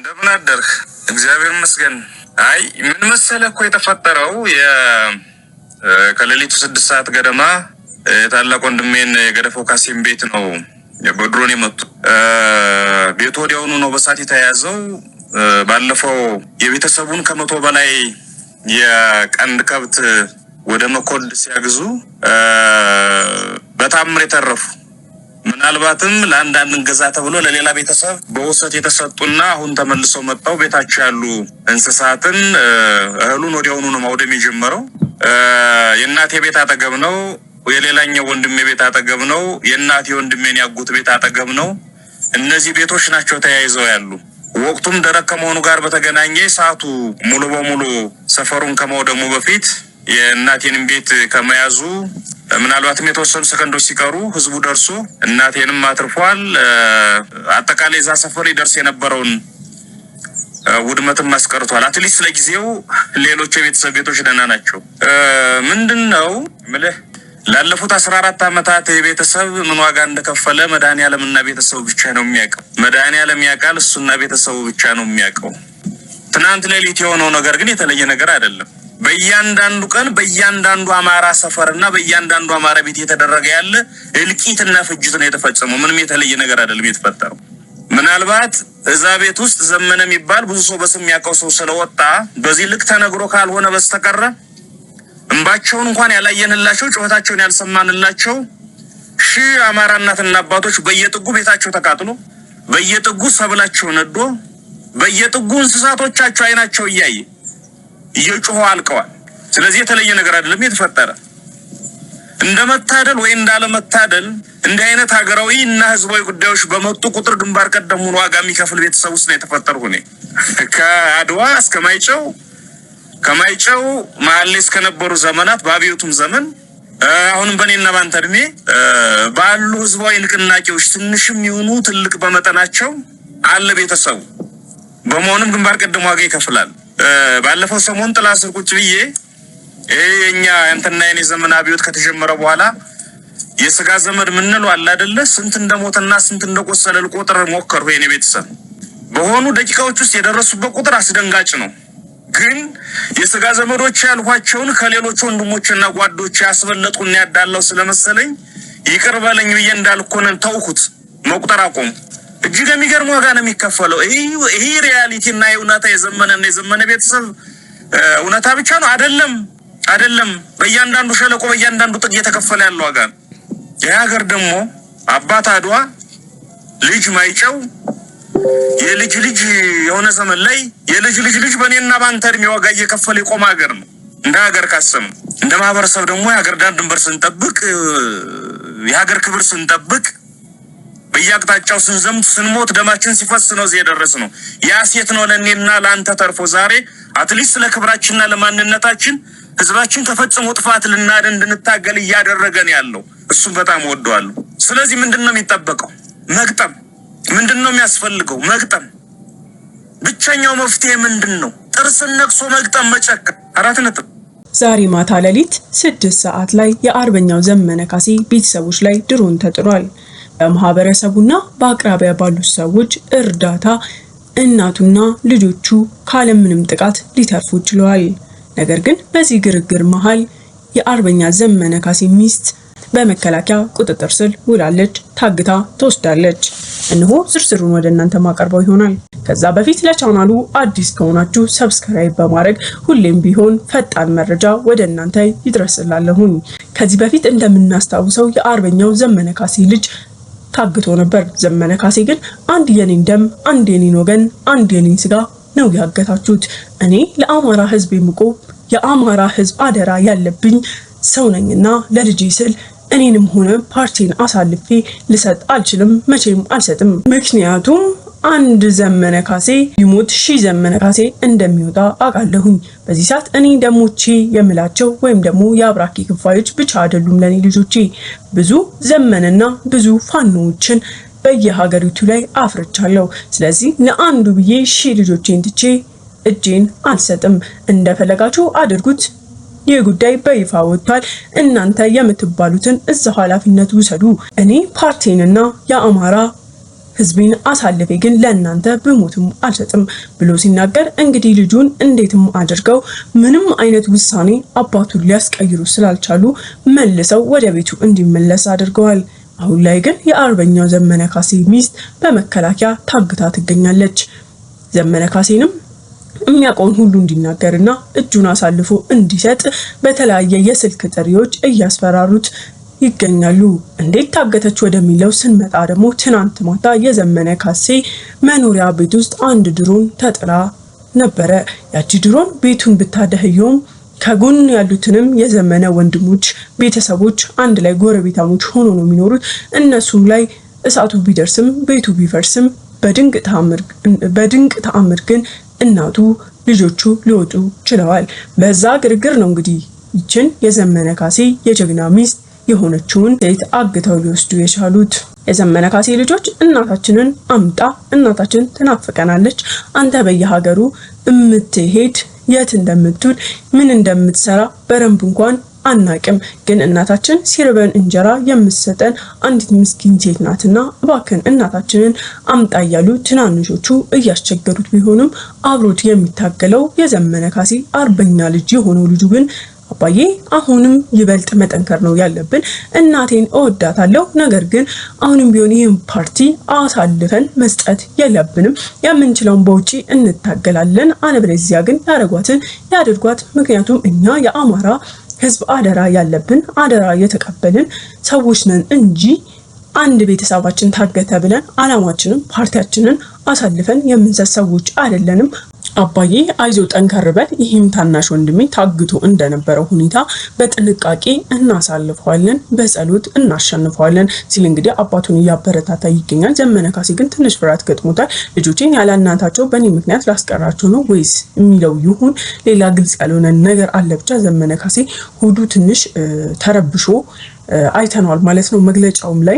እንደምን አደርህ? እግዚአብሔር ይመስገን። አይ ምን መሰለህ እኮ የተፈጠረው ከሌሊቱ 6 ሰዓት ገደማ የታላቅ ወንድሜን የገደፈው ካሴን ቤት ነው በድሮን የመቱ። ቤቱ ወዲያውኑ ነው በሳት የተያያዘው። ባለፈው የቤተሰቡን 100 በላይ የቀንድ ከብት ወደ መኮድ ሲያግዙ በታምር የተረፉ፣ ምናልባትም ለአንዳንድ እንገዛ ተብሎ ለሌላ ቤተሰብ በውሰት የተሰጡና አሁን ተመልሰው መጥተው ቤታቸው ያሉ እንስሳትን እህሉን ወዲያውኑ ነው ማውደም የጀመረው። የእናቴ ቤት አጠገብ ነው። የሌላኛው ወንድሜ ቤት አጠገብ ነው። የእናቴ ወንድሜን ያጎት ቤት አጠገብ ነው። እነዚህ ቤቶች ናቸው ተያይዘው ያሉ። ወቅቱም ደረቅ ከመሆኑ ጋር በተገናኘ እሳቱ ሙሉ በሙሉ ሰፈሩን ከመውደሙ በፊት የእናቴንም ቤት ከመያዙ ምናልባትም የተወሰኑ ሰከንዶች ሲቀሩ ህዝቡ ደርሶ እናቴንም አትርፏል። አጠቃላይ እዛ ሰፈር ይደርስ የነበረውን ውድመትም አስቀርቷል። At least ለጊዜው ሌሎች የቤተሰብ ቤቶች ደህና ናቸው። ምንድን ነው ምልህ፣ ላለፉት 14 ዓመታት የቤተሰብ ምን ዋጋ እንደከፈለ መድኃኒዓለምና ቤተሰቡ ብቻ ነው የሚያውቀው። መድኃኒዓለም ያውቃል፣ እሱና ቤተሰቡ ብቻ ነው የሚያውቀው። ትናንት ሌሊት የሆነው ነገር ግን የተለየ ነገር አይደለም። በእያንዳንዱ ቀን በእያንዳንዱ አማራ ሰፈር እና በእያንዳንዱ አማራ ቤት እየተደረገ ያለ እልቂትና ፍጅት ነው የተፈጸመው። ምንም የተለየ ነገር አይደለም የተፈጠረው። ምናልባት እዛ ቤት ውስጥ ዘመነ የሚባል ብዙ ሰው በስም የሚያውቀው ሰው ስለወጣ በዚህ ልክ ተነግሮ ካልሆነ በስተቀረ እንባቸውን እንኳን ያላየንላቸው፣ ጩኸታቸውን ያልሰማንላቸው ሺህ አማራ እናትና አባቶች በየጥጉ ቤታቸው ተቃጥሎ፣ በየጥጉ ሰብላቸው ነዶ፣ በየጥጉ እንስሳቶቻቸው አይናቸው እያየ እየጮሁ አልቀዋል። ስለዚህ የተለየ ነገር አይደለም የተፈጠረ። እንደ መታደል ወይ እንዳለመታደል እንዲህ አይነት ሀገራዊ እና ህዝባዊ ጉዳዮች በመጡ ቁጥር ግንባር ቀደሙን ዋጋ የሚከፍል ቤተሰብ ውስጥ ነው የተፈጠርኩ እኔ። ከአድዋ እስከ ማይጨው፣ ከማይጨው መሀል ላይ እስከነበሩ ዘመናት፣ በአብዮቱም ዘመን፣ አሁንም በእኔና ባንተ እድሜ ባሉ ህዝባዊ ንቅናቄዎች ትንሽም ይሁኑ ትልቅ በመጠናቸው አለ ቤተሰቡ። በመሆኑም ግንባር ቀደም ዋጋ ይከፍላል። ባለፈው ሰሞን ጥላ ስር ቁጭ ብዬ ይሄ የኛ ያንተና የኔ ዘመን አብዮት ከተጀመረ በኋላ የስጋ ዘመድ ምንለው አለ አይደለ? ስንት እንደሞተና ስንት እንደቆሰለ ልቆጥር ሞከርኩ። የኔ ቤተሰብ በሆኑ ደቂቃዎች ውስጥ የደረሱበት ቁጥር አስደንጋጭ ነው። ግን የስጋ ዘመዶች ያልኳቸውን ከሌሎች ወንድሞችና ጓዶች ያስበለጡና ያዳላው ስለመሰለኝ ይቅር በለኝ ብዬ እንዳልኮነን ተውኩት፣ መቁጠር አቆሙ። እጅግ የሚገርም ዋጋ ነው የሚከፈለው። ይህ reality እና የእውነታ የዘመነና የዘመነ ቤተሰብ እውነታ ብቻ ነው አይደለም፣ አይደለም። በእያንዳንዱ ሸለቆ በእያንዳንዱ ጥግ እየተከፈለ ያለው ዋጋ ነው። ይህ ሀገር ደግሞ አባት አድዋ፣ ልጅ ማይጨው፣ የልጅ ልጅ የሆነ ዘመን ላይ የልጅ ልጅ ልጅ በእኔና በአንተ እድሜ ዋጋ እየከፈለ የቆመ ሀገር ነው። እንደ ሀገር ካሰብን፣ እንደ ማህበረሰብ ደግሞ የሀገር ዳር ድንበር ስንጠብቅ፣ የሀገር ክብር ስንጠብቅ፣ በየአቅጣጫው ስንዘምት፣ ስንሞት፣ ደማችን ሲፈስ ነው እዚህ የደረስነው። ያ ሴት ነው ለእኔና ለአንተ ተርፎ ዛሬ at least ለክብራችንና ለማንነታችን ህዝባችን ከፈጽሞ ጥፋት ልናድን እንድንታገል እያደረገን ያለው። እሱም በጣም እወደዋለሁ። ስለዚህ ምንድን ነው የሚጠበቀው? መግጠም። ምንድን ነው የሚያስፈልገው? መግጠም። ብቸኛው መፍትሄ ምንድን ነው? ጥርስን ነክሶ መግጠም፣ መጨከን። 4 ነጥብ። ዛሬ ማታ ሌሊት 6 ሰዓት ላይ የአርበኛው ዘመነ ካሴ ቤተሰቦች ላይ ድሮን ተጥሏል። በማህበረሰቡና በአቅራቢያ ባሉት ሰዎች እርዳታ እናቱና ልጆቹ ካለምንም ጥቃት ሊተርፉ ችለዋል። ነገር ግን በዚህ ግርግር መሃል የአርበኛ ዘመነ ካሴ ሚስት በመከላከያ ቁጥጥር ስር ውላለች፣ ታግታ ተወስዳለች። እነሆ ዝርዝሩን ወደ እናንተ ማቀርበው ይሆናል። ከዛ በፊት ለቻናሉ አዲስ ከሆናችሁ subscribe በማድረግ ሁሌም ቢሆን ፈጣን መረጃ ወደ እናንተ ይድረስላለሁኝ። ከዚህ በፊት እንደምናስታውሰው የአርበኛው ዘመነ ካሴ ልጅ ታግቶ ነበር። ዘመነ ካሴ ግን አንድ የኔን ደም፣ አንድ የኔን ወገን፣ አንድ የኔን ስጋ ነው ያገታችሁት። እኔ ለአማራ ሕዝብ የምቆም፣ የአማራ ሕዝብ አደራ ያለብኝ ሰው ነኝና ለልጄ ስል እኔንም ሆነ ፓርቲን አሳልፌ ልሰጥ አልችልም፣ መቼም አልሰጥም። ምክንያቱም አንድ ዘመነ ካሴ ቢሞት ሺህ ዘመነ ካሴ እንደሚወጣ አውቃለሁኝ። በዚህ ሰዓት እኔ ደሞቼ የምላቸው ወይም ደግሞ የአብራኬ ክፋዮች ብቻ አይደሉም ለእኔ ልጆቼ። ብዙ ዘመንና ብዙ ፋኖዎችን በየሀገሪቱ ላይ አፍርቻለሁ። ስለዚህ ለአንዱ ብዬ 1,000 ልጆቼን ትቼ እጄን አልሰጥም። እንደፈለጋችሁ አድርጉት። ይህ ጉዳይ በይፋ ወጥቷል። እናንተ የምትባሉትን እዛው ኃላፊነት ውሰዱ። እኔ ፓርቲንና የአማራ ህዝቤን አሳልፌ ግን ለእናንተ ብሞትም አልሰጥም ብሎ ሲናገር እንግዲህ ልጁን እንዴትም አድርገው ምንም አይነት ውሳኔ አባቱን ሊያስቀይሩ ስላልቻሉ መልሰው ወደ ቤቱ እንዲመለስ አድርገዋል። አሁን ላይ ግን የአርበኛው ዘመነ ካሴ ሚስት በመከላከያ ታግታ ትገኛለች። ዘመነ ካሴንም የሚያውቀውን ሁሉ እንዲናገርና እጁን አሳልፎ እንዲሰጥ በተለያየ የስልክ ጥሪዎች እያስፈራሩት ይገኛሉ። እንዴት ታገተች ወደሚለው ስንመጣ ደግሞ ትናንት ማታ የዘመነ ካሴ መኖሪያ ቤት ውስጥ አንድ ድሮን ተጥላ ነበረ። ያቺ ድሮን ቤቱን ብታደህየውም ከጎን ያሉትንም የዘመነ ወንድሞች ቤተሰቦች አንድ ላይ ጎረቤታሞች ሆኖ ነው የሚኖሩት። እነሱም ላይ እሳቱ ቢደርስም ቤቱ ቢፈርስም በድንቅ ተአምር ግን እናቱ ልጆቹ ሊወጡ ችለዋል። በዛ ግርግር ነው እንግዲህ ይችን የዘመነ ካሴ የጀግና ሚስት የሆነችውን ሴት አግተው ሊወስዱ የቻሉት። የዘመነ ካሴ ልጆች እናታችንን አምጣ፣ እናታችን ትናፍቀናለች፣ አንተ በየሀገሩ እምትሄድ የት እንደምትውል ምን እንደምትሰራ በደንብ እንኳን አናቅም፣ ግን እናታችን ሲርበን እንጀራ የምትሰጠን አንዲት ምስኪን ሴት ናትና እባክን እናታችንን አምጣ እያሉ ትናንሾቹ እያስቸገሩት ቢሆንም አብሮት የሚታገለው የዘመነ ካሴ አርበኛ ልጅ የሆነው ልጁ ግን አባዬ አሁንም ይበልጥ መጠንከር ነው ያለብን። እናቴን እወዳታለሁ፣ ነገር ግን አሁንም ቢሆን ይህን ፓርቲ አሳልፈን መስጠት የለብንም። የምንችለውን በውጪ እንታገላለን፣ አለበለዚያ ግን ያደርጓትን ያድርጓት። ምክንያቱም እኛ የአማራ ሕዝብ አደራ ያለብን አደራ የተቀበልን ሰዎች ነን እንጂ አንድ ቤተሰባችን ታገተ ብለን አላማችንን ፓርቲያችንን አሳልፈን የምንሰጥ ሰዎች አይደለንም። አባዬ አይዞ ጠንከር በል፣ ይህም ታናሽ ወንድሜ ታግቶ እንደነበረው ሁኔታ በጥንቃቄ እናሳልፈዋለን፣ በጸሎት እናሸንፈዋለን ሲል እንግዲህ አባቱን እያበረታታ ይገኛል። ዘመነ ካሴ ግን ትንሽ ፍርሃት ገጥሞታል። ልጆቼን ያለ እናታቸው በእኔ ምክንያት ላስቀራቸው ነው ወይስ የሚለው ይሁን ሌላ ግልጽ ያልሆነ ነገር አለ። ብቻ ዘመነ ካሴ ሆዱ ትንሽ ተረብሾ አይተነዋል ማለት ነው። መግለጫውም ላይ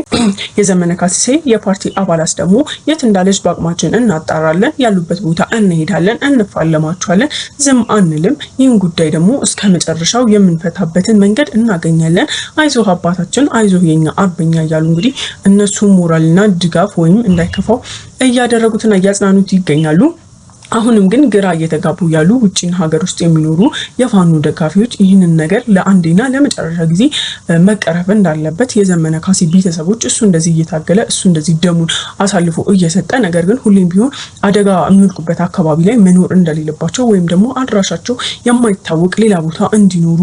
የዘመነ ካሴ የፓርቲ አባላት ደግሞ የት እንዳለች በአቅማችን እናጣራለን፣ ያሉበት ቦታ እንሄዳለን፣ እንፋለማቸዋለን፣ ዝም አንልም። ይህን ጉዳይ ደግሞ እስከ መጨረሻው የምንፈታበትን መንገድ እናገኛለን። አይዞህ አባታችን፣ አይዞህ የኛ አርበኛ እያሉ እንግዲህ እነሱ ሞራልና ድጋፍ ወይም እንዳይከፋው እያደረጉትና እያጽናኑት ይገኛሉ። አሁንም ግን ግራ እየተጋቡ ያሉ ውጭና ሀገር ውስጥ የሚኖሩ የፋኖ ደጋፊዎች ይህንን ነገር ለአንዴና ለመጨረሻ ጊዜ መቀረፍ እንዳለበት የዘመነ ካሴ ቤተሰቦች እሱ እንደዚህ እየታገለ እሱ እንደዚህ ደሙን አሳልፎ እየሰጠ ነገር ግን ሁሌም ቢሆን አደጋ የሚወድቁበት አካባቢ ላይ መኖር እንደሌለባቸው ወይም ደግሞ አድራሻቸው የማይታወቅ ሌላ ቦታ እንዲኖሩ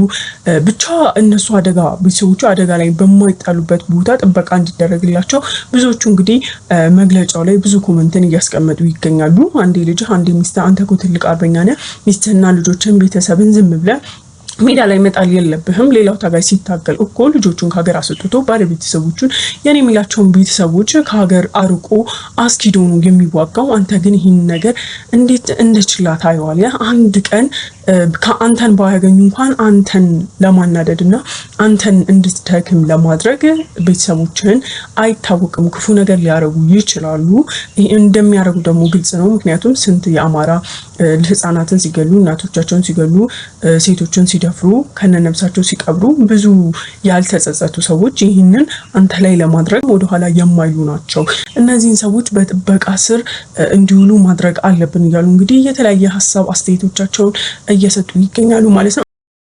ብቻ እነሱ አደጋ ቤተሰቦቹ አደጋ ላይ በማይጣሉበት ቦታ ጥበቃ እንዲደረግላቸው ብዙዎቹ እንግዲህ መግለጫው ላይ ብዙ comment ን እያስቀመጡ ይገኛሉ። አንዴ ልጅህ አንዴ ሚስትህ፣ አንተ እኮ ትልቅ አርበኛ ነህ፣ ሚስትህና ልጆችን ቤተሰብን ዝም ብለህ ሜዳ ላይ መጣል የለብህም። ሌላው ታጋይ ሲታገል እኮ ልጆቹን ከሀገር አስወጥቶ ባለቤተሰቦቹን የኔ የሚላቸውን ቤተሰቦች ከሀገር አርቆ አስኪዶ ነው የሚዋጋው። አንተ ግን ይህን ነገር እንዴት እንደ ችላ ታየዋለህ? አንድ ቀን ከአንተን ባያገኙ እንኳን አንተን ለማናደድ እና አንተን እንድትደክም ለማድረግ ቤተሰቦችህን አይታወቅም ክፉ ነገር ሊያደርጉ ይችላሉ። እንደሚያደርጉ ደግሞ ግልጽ ነው። ምክንያቱም ስንት የአማራ ህጻናትን ሲገሉ፣ እናቶቻቸውን ሲገሉ፣ ሴቶችን ሲደፍሩ፣ ከነነብሳቸው ሲቀብሩ ብዙ ያልተጸጸቱ ሰዎች ይህንን አንተ ላይ ለማድረግ ወደኋላ የማይሉ ናቸው። እነዚህን ሰዎች በጥበቃ ስር እንዲውሉ ማድረግ አለብን እያሉ እንግዲህ የተለያየ ሀሳብ አስተያየቶቻቸውን እየሰጡ ይገኛሉ ማለት ነው።